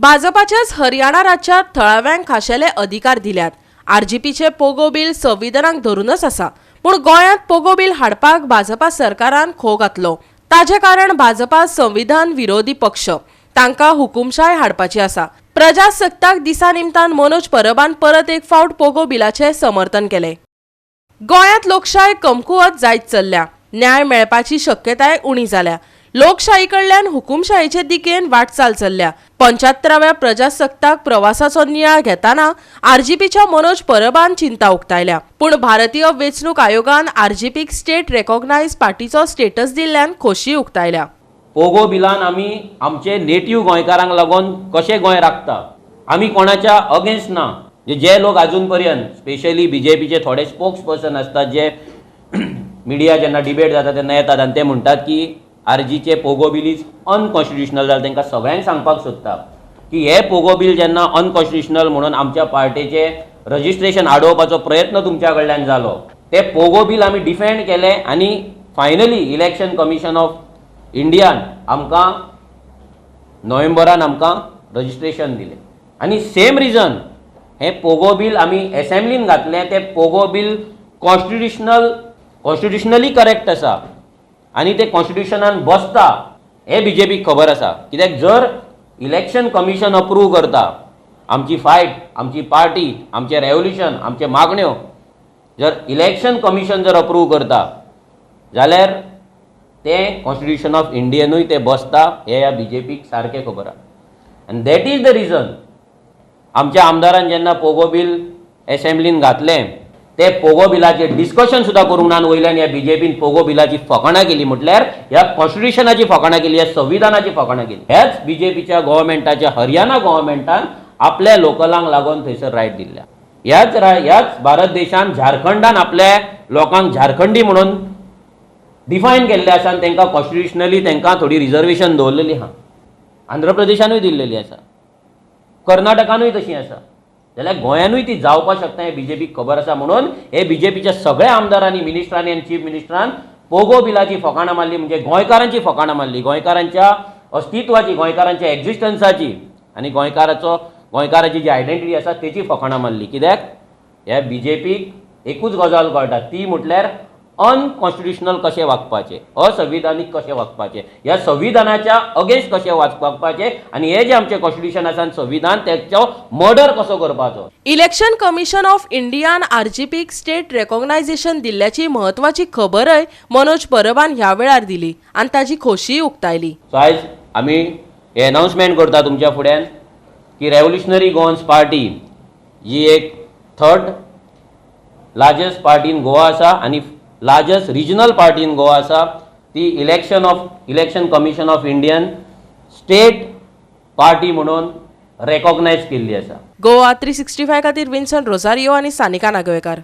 भाजपाच्याच हरियाणा राज्यात थळाव्यांक खाशेले अधिकार दिल्यात. आरजीपीचे पोगो बील संविधानाक धरूनच आसा, पूण गोंयांत पोगो बील हाडपाक भाजपा सरकारान खो घातलो. ताजें कारण भाजपा संविधान विरोधी पक्ष, तांकां हुकुमशाय हाडपाची आसा. प्रजासत्ताक दिसा निमतान मनोज परबान परत एक फावट पोगो बिलाचें समर्थन केलें. गोंयांत लोकशाय कमकुवत जायत चल्ल्या. न्याय मेळपाची शक्यताय उणी जाल्या. लोकशाही कडल्यान हुकुमशायेचे दिकेन वाटचाल चल्ल्या. 75व्या प्रजासत्ताक प्रवासाचो नियाळ घेताना आरजीपीच्या मनोज परबान चिंता उक्तायल्या. पूण भारतीय वेंचणूक आयोगान आरजीपीक स्टेट रेकॉग्नायज पार्टीचो स्टेटस दिल्ल्यान खोशी उक्तायल्या. पोगो बिलान आमी आमचे नेटीव गोंयकारांक लागून कशें गोंय राखता, आमी कोणाच्या अगेन्स्ट ना. जे लोक अजून पर्यंत, स्पेशली बीजेपीचे थोडे स्पोक्स पर्सन आसतात, जे मिडिया जेन्ना डिबेट जाता तेन्ना येतात आनी ते म्हणटात की आरजीचे पोगो बील is unconstitutional, जाल्यार तांकां सगळ्यांक सांगपाक सोदता की हे पोगो बील जेन्ना अनकॉन्स्टिट्युशनल म्हणून आमच्या पार्टेचे रजिस्ट्रेशन आडोवपाचो प्रयत्न तुमच्या कडल्यान जालो, ते पोगो बील आमी डिफेंड केले आनी फायनली इलेक्शन कमिशन ऑफ इंडियान आमकां नोव्हेंबरान आमकां रजिस्ट्रेशन दिलें. आनी सेम रिजन, हें पोगो बील आमी एसेंब्लीन घातलें, तें पोगो बील कॉन्स्टिट्युशनली करेक्ट आसा आनी तें कॉन्स्टिट्युशनान बसता हें बीजेपीक खबर आसा. कित्याक जर इलेक्शन कमिशन अप्रूव करता आमची फायट, आमची पार्टी, आमचें रेवोल्युशन, आमचे मागण्यो जर इलेक्शन कमिशन जर अप्रूव करता जाल्यार तें कॉन्स्टिट्युशन ऑफ इंडियनूय तें बसता हें ह्या बीजेपीक सारकें खबर आसा. आनी that is the reason आमच्या आमदारान जेन्ना पोगो बील एसेंब्लीन घातलें, ते पोगो बिलाचेर डिस्कशन सुद्दां करूंक ना आनी वयल्यान ह्या बीजेपीन पोगो बिलाची फकाणां केली, म्हटल्यार ह्या कॉन्स्टिट्युशनाची फकाणां केली, ह्या संविधानाची फकाणां केली. ह्याच बीजेपीच्या गव्हर्मेंटाच्या हरियाणा गव्हर्मेंटान आपल्या लोकलांक लागून थंयसर रायट दिल्ल्या. ह्याच भारत देशान झारखंडान आपल्या लोकांक झारखंडी म्हणून डिफायन केल्ले आसा आनी तांकां कॉन्स्टिट्युशनली तांकां थोडी रिजर्वेशन दवरलेली आहा. आंध्र प्रदेशानूय दिल्लेली आसा, कर्नाटकानूय तशी आसा, जाल्यार गोंयानूय ती जावपाक शकता हें बीजेपीक खबर आसा. म्हणून हे बीजेपीच्या सगळ्या आमदारांनी, मिनिस्टरांनी आनी चीफ मिनिस्टरान पोगो बिलाची फकाणां मारली, म्हणजे गोंयकारांची फकाणां मारली, गोंयकारांच्या अस्तित्वाची, गोंयकारांच्या एक्झिस्टन्साची आनी गोंयकाराची जी आयडेंटिटी आसा तेची फकाणां मारली. कित्याक ह्या बीजेपीक एकूच गजाल कळटा, ती म्हटल्यार अनकॉन्स्टिट्युशनल कशें वागपाचें, असंविधानीक कशें वागपाचें, ह्या संविधानाच्या अगेन्स्ट कशें वागपाचें आनी हे जे आमचें कॉन्स्टिट्युशन आसा आनी संविधान तेचो मर्डर कसो करपाचो. इलेक्शन कमिशन ऑफ इंडियान आरजीपीक स्टेट रेकॉग्नायझेशन दिल्ल्याची म्हत्वाची खबरय मनोज परबान ह्या वेळार दिली आनी ताजी खोशीय उक्तायली. सो आयज आमी हे अनाउन्समेंट करता तुमच्या फुड्यान की रेव्होल्युशनरी गोवन्स पार्टी ही एक third largest party in Goa आसा आनी largest regional party in Goa आसा, ती Election Commission of Indian state party म्हणून रेकॉग्नायज केल्ली आसा. गोवा 365 खातीर विन्सन रोजारियो आनी सानिका नागवेकार.